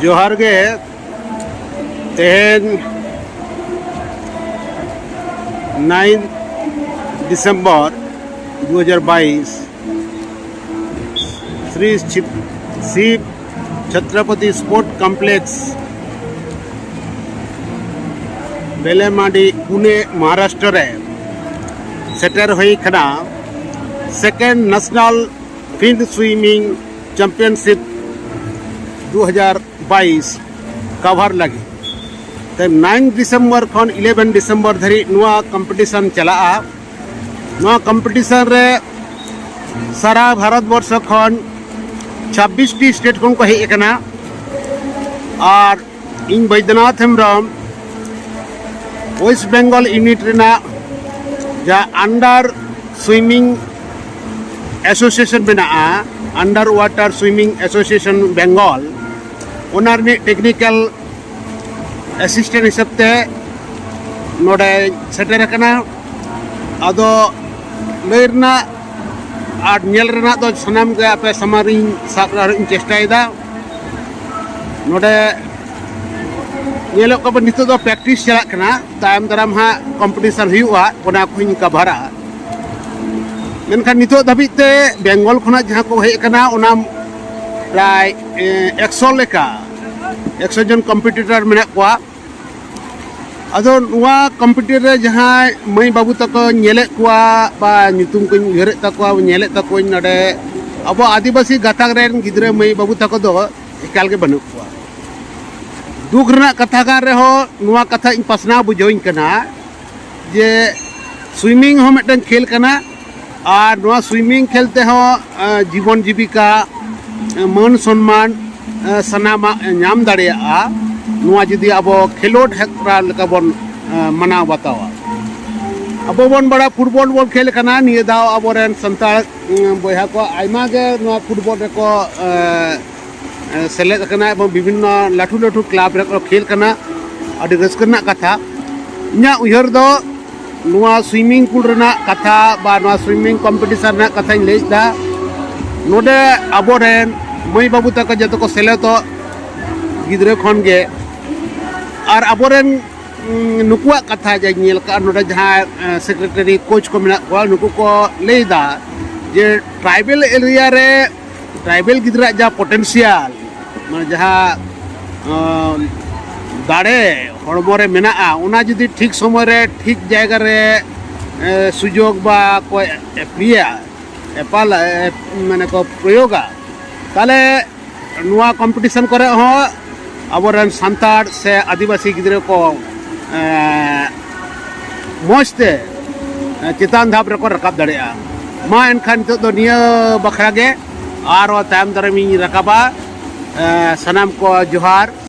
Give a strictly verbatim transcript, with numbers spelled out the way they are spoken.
ᱡᱚᱦᱟᱨ ᱜᱮ᱾ ᱛᱮᱦᱮᱧ ᱱᱟᱭᱤᱱ ᱰᱤᱥᱮᱢᱵᱚᱨ ᱫᱩ ᱦᱟᱡᱟᱨ ᱵᱟᱭᱤᱥ, ᱥᱨᱤ ᱪᱷᱤᱯ-, ᱥᱤᱵ ᱪᱷᱛᱨᱚᱯᱚᱛᱤ ᱥᱯᱳᱨᱴ ᱠᱚᱢᱯᱞᱮᱠᱥ, ᱵᱮᱞᱮᱢᱟᱰᱤ, ᱯᱩᱱᱮ, ᱢᱚᱦᱟᱨᱟᱥᱴᱨᱚ ᱨᱮ ᱥᱮᱴᱮᱨ ᱦᱩᱭ ᱠᱟᱱᱟ second national field swimming championship ᱫᱩ ᱦᱟᱡᱟᱨ ᱵᱟᱭᱤᱥ ᱠᱟᱵᱷᱟᱨ ᱞᱟᱹᱜᱤᱫ᱾ ᱛᱮ ᱱᱟᱭᱤᱱ ᱰᱤᱥᱮᱢᱵᱚᱨ ᱠᱷᱚᱱ ᱤᱞᱮᱵᱷᱮᱱ ᱰᱤᱥᱮᱢᱵᱚᱨ ᱫᱷᱟᱹᱨᱤᱡ ᱱᱚᱣᱟ ᱠᱚᱢᱯᱤᱴᱤᱥᱚᱱ ᱪᱟᱞᱟᱜᱼᱟ᱾ ᱱᱚᱣᱟ ᱠᱚᱢᱯᱤᱴᱤᱥᱚᱱ ᱨᱮ ᱥᱟᱨᱟ ᱵᱷᱟᱨᱚᱛ ᱵᱚᱨᱥᱚ ᱠᱷᱚᱱ ᱪᱷᱟᱵᱵᱤᱥ ᱴᱤ ᱥᱴᱮᱴ ᱠᱷᱚᱱ ᱠᱚ ᱦᱮᱡ ᱟᱠᱟᱱᱟ᱾ ᱟᱨ ᱤᱧ ᱵᱳᱭᱫᱚᱱᱟᱛᱷ ᱦᱮᱢᱵᱨᱚᱢ, ᱳᱭᱮᱥᱴ ᱵᱮᱝᱜᱚᱞ ᱤᱭᱩᱱᱤᱴ ᱨᱮᱱᱟᱜ ᱡᱟᱦᱟᱸ ᱟᱱᱰᱟᱨ ᱥᱩᱭᱢᱤᱝ ᱮᱥᱳᱥᱤᱭᱮᱥᱚᱱ ᱢᱮᱱᱟᱜᱼᱟ, under water swimming association Bengal, ᱚᱱᱟ ᱨᱤᱱᱤᱡ ᱴᱮᱠᱱᱤᱠᱮᱞ ᱮᱥᱤᱥᱴᱮᱱᱴ ᱦᱤᱥᱟᱹᱵ ᱛᱮ ᱱᱚᱰᱮ ᱥᱮᱴᱮᱨ ᱟᱠᱟᱱᱟ᱾ ᱟᱫᱚ ᱞᱟᱹᱭ ᱨᱮᱱᱟᱜ ᱟᱨ ᱧᱮᱞ ᱨᱮᱱᱟᱜ ᱫᱚ ᱥᱟᱱᱟᱢ ᱜᱮ ᱟᱯᱮ ᱥᱟᱢᱟᱝ ᱨᱤᱧ ᱥᱟᱵ ᱨᱟᱠᱟᱵ ᱤᱧ ᱪᱮᱥᱴᱟᱭᱮᱫᱟ᱾ ᱱᱚᱰᱮ ᱧᱮᱞᱚᱜ ᱠᱟᱱᱟ, ᱱᱤᱛᱚᱜ ᱫᱚ ᱯᱨᱮᱠᱴᱤᱥ ᱪᱟᱞᱟᱜ ᱠᱟᱱᱟ, ᱛᱟᱭᱚᱢ ᱫᱟᱨᱟᱢ ᱦᱟᱸᱜ ᱠᱚᱢᱯᱤᱴᱤᱥᱚᱱ ᱦᱩᱭᱩᱜᱼᱟ, ᱚᱱᱟ ᱠᱚᱦᱚᱸᱧ ᱠᱟᱵᱷᱟᱨᱟ᱾ ᱢᱮᱱᱠᱷᱟᱱ ᱱᱤᱛᱚᱜ ᱫᱷᱟᱹᱵᱤᱡ ᱛᱮ ᱵᱮᱝᱜᱚᱞ ᱠᱷᱚᱱᱟᱜ ᱡᱟᱦᱟᱸ ᱠᱚ ᱦᱮᱡ ᱟᱠᱟᱱᱟ, ᱚᱱᱟ ᱯᱨᱟᱭ, ᱮ, ᱮᱠᱥᱚ ᱞᱮᱠᱟ, ᱮᱠᱥᱚ ᱡᱚᱱ ᱠᱚᱢᱯᱤᱴᱤᱴᱚᱨ ᱢᱮᱱᱟᱜ ᱠᱚᱣᱟ᱾ ᱟᱫᱚ ᱱᱚᱣᱟ ᱠᱚᱢᱯᱤᱴᱤᱴᱚᱨ ᱨᱮ ᱡᱟᱦᱟᱸᱭ ᱢᱟᱹᱭ ᱵᱟᱹᱵᱩ ᱛᱟᱠᱚ ᱧᱮᱞᱮᱫ ᱠᱚᱣᱟ ᱵᱟ ᱧᱩᱛᱩᱢ ᱠᱚᱧ ᱩᱭᱦᱟᱹᱨᱮᱫ ᱛᱟᱠᱚᱣᱟ, ᱧᱮᱞᱮᱫ ᱛᱟᱠᱚᱣᱟᱧ ᱱᱚᱰᱮ, ᱟᱵᱚ ᱟᱹᱫᱤᱵᱟᱹᱥᱤ ᱜᱟᱛᱟᱠ ᱨᱮᱱ ᱜᱤᱫᱽᱨᱟᱹ ᱢᱟᱹᱭ ᱵᱟᱹᱵᱩ ᱛᱟᱠᱚ ᱫᱚ ᱮᱠᱟᱞ ᱜᱮ ᱵᱟᱹᱱᱩᱜ ᱠᱚᱣᱟ᱾ ᱫᱩᱠ ᱨᱮᱱᱟᱜ ᱠᱟᱛᱷᱟ ᱠᱟᱱ ᱨᱮᱦᱚᱸ, ᱱᱚᱣᱟ ᱠᱟᱛᱷᱟ ᱤᱧ ᱯᱟᱥᱱᱟᱣ ᱵᱩᱡᱷᱟᱹᱣᱤᱧ ᱠᱟᱱᱟ ᱡᱮ ᱥᱩᱭᱢᱤᱝ ᱦᱚᱸ ᱢᱤᱫᱴᱟᱝ ᱠᱷᱮᱞ ᱠᱟᱱᱟ, ᱟᱨ ᱱᱚᱣᱟ ᱥᱩᱭᱢᱤᱝ ᱠᱷᱮᱞ ᱛᱮᱦᱚᱸ, ᱮ, ᱡᱤᱵᱚᱱ ᱡᱤᱵᱤᱠᱟ, ᱮ, ᱢᱟᱹᱱ ᱥᱚᱱᱢᱟᱱ, ᱮ, ᱥᱟᱱᱟᱢᱟᱜ ᱧᱟᱢ ᱫᱟᱲᱮᱭᱟᱜᱼᱟ, ᱱᱚᱣᱟ ᱡᱩᱫᱤ ᱟᱵᱚ ᱠᱷᱮᱞᱳᱰ ᱦᱮᱯᱨᱟᱣ ᱞᱮᱠᱟ ᱵᱚᱱ, ᱮ, ᱢᱟᱱᱟᱣ ᱵᱟᱛᱟᱣᱟ᱾ ᱟᱵᱚ ᱵᱚᱱ ᱵᱟᱲᱟᱭᱟ, ᱯᱷᱩᱴᱵᱚᱞ ᱵᱚᱱ ᱠᱷᱮᱞ ᱠᱟᱱᱟ, ᱱᱤᱭᱟᱹ ᱫᱷᱟᱣ ᱟᱵᱚᱨᱮᱱ ᱥᱟᱱᱛᱟᱲ, ᱮ, ᱵᱚᱭᱦᱟ ᱠᱚ ᱟᱭᱢᱟ ᱜᱮ ᱱᱚᱣᱟ ᱯᱷᱩᱴᱵᱚᱞ ᱨᱮᱠᱚ, ᱮ, ᱮ, ᱥᱮᱞᱮᱫ ᱟᱠᱟᱱᱟ ᱮᱵᱚᱝ ᱵᱤᱵᱷᱤᱱᱱᱚ ᱞᱟᱹᱴᱩ ᱞᱟᱹᱴᱩ ᱠᱞᱟᱵᱽ ᱨᱮᱠᱚ ᱠᱷᱮᱞ ᱠᱟᱱᱟ᱾ ᱟᱹᱰᱤ ᱨᱟᱹᱥᱠᱟᱹ ᱨᱮᱱᱟᱜ ᱠᱟᱛᱷᱟ᱾ ᱤᱧᱟᱹᱜ ᱩᱭᱦᱟᱹᱨ ᱫᱚ ᱱᱚᱣᱟ ᱥᱩᱭᱢᱤᱝ ᱯᱩᱞ ᱨᱮᱱᱟᱜ ᱠᱟᱛᱷᱟ ᱵᱟ ᱱᱚᱣᱟ ᱥᱩᱭᱢᱤᱝ ᱠᱚᱢᱯᱤᱴᱤᱥᱚᱱ ᱨᱮᱱᱟᱜ ᱠᱟᱛᱷᱟᱧ ᱞᱟᱹᱭᱮᱫᱟ᱾ ᱱᱚᱰᱮ ᱟᱵᱚᱨᱮᱱ ᱢᱟᱹᱭ ᱵᱟᱹᱵᱩ ᱛᱟᱠᱚ ᱡᱚᱛᱚ ᱠᱚ ᱥᱮᱞᱮᱫᱚᱜ, ᱜᱤᱫᱽᱨᱟᱹ ᱠᱷᱚᱱ ᱜᱮ᱾ ᱟᱨ ᱟᱵᱚᱨᱮᱱ, ᱩᱸ, ᱱᱩᱠᱩᱣᱟᱜ ᱠᱟᱛᱷᱟ ᱡᱟᱧ ᱧᱮᱞ ᱠᱟᱜᱼᱟ, ᱱᱚᱰᱮ ᱡᱟᱦᱟᱸᱭ, ᱮᱸ, ᱥᱮᱠᱨᱮᱴᱟᱨᱤ ᱠᱳᱪ ᱠᱚ ᱢᱮᱱᱟᱜ ᱠᱚᱣᱟ, ᱱᱩᱠᱩ ᱠᱚ ᱞᱟᱹᱭᱫᱟ ᱡᱮ ᱴᱨᱟᱭᱵᱮᱞ ᱮᱨᱤᱭᱟ ᱨᱮ ᱴᱨᱟᱭᱵᱮᱞ ᱜᱤᱫᱽᱨᱟᱹᱣᱟᱜ ᱡᱟᱦᱟᱸ ᱯᱚᱴᱮᱱᱥᱤᱭᱟᱞ, ᱢᱟᱱᱮ ᱡᱟᱦᱟᱸ, ᱟᱸ, ᱫᱟᱲᱮ ᱦᱚᱲᱢᱚ ᱨᱮ ᱢᱮᱱᱟᱜᱼᱟ, ᱚᱱᱟ ᱡᱩᱫᱤ ᱴᱷᱤᱠ ᱥᱚᱢᱚᱭ ᱨᱮ ᱴᱷᱤᱠ ᱡᱟᱭᱜᱟ ᱨᱮ, ᱮ, ᱥᱩᱡᱳᱜᱽ ᱵᱟ ᱠᱚ ᱮᱯᱞᱤᱭᱟ, ᱮᱯᱟᱞ, ᱮ, ᱢᱟᱱᱮ ᱠᱚ ᱯᱨᱚᱭᱳᱜᱟ, ᱛᱟᱦᱞᱮ ᱱᱚᱣᱟ ᱠᱚᱢᱯᱤᱴᱤᱥᱚᱱ ᱠᱚᱨᱮ ᱦᱚᱸ ᱟᱵᱚᱨᱮᱱ ᱥᱟᱱᱛᱟᱲ ᱥᱮ ᱟᱹᱫᱤᱵᱟᱹᱥᱤ ᱜᱤᱫᱽᱨᱟᱹ ᱠᱚ, ᱮ, ᱢᱚᱡᱽ ᱛᱮ, ᱮ, ᱪᱮᱛᱟᱱ ᱫᱷᱟᱯ ᱨᱮᱠᱚ ᱨᱟᱠᱟᱵ ᱫᱟᱲᱮᱭᱟᱜᱼᱟ᱾ ᱢᱟ ᱮᱱᱠᱷᱟᱱ ᱱᱤᱛᱚᱜ ᱫᱚ ᱱᱤᱭᱟᱹ ᱵᱟᱠᱷᱨᱟ ᱜᱮ, ᱟᱨᱚ ᱛᱟᱭᱚᱢ ᱫᱟᱨᱟᱢ ᱤᱧ ᱨᱟᱠᱟᱵᱟ᱾ ᱮ, ᱥᱟᱱᱟᱢ ᱠᱚ ᱡᱚᱦᱟᱨ᱾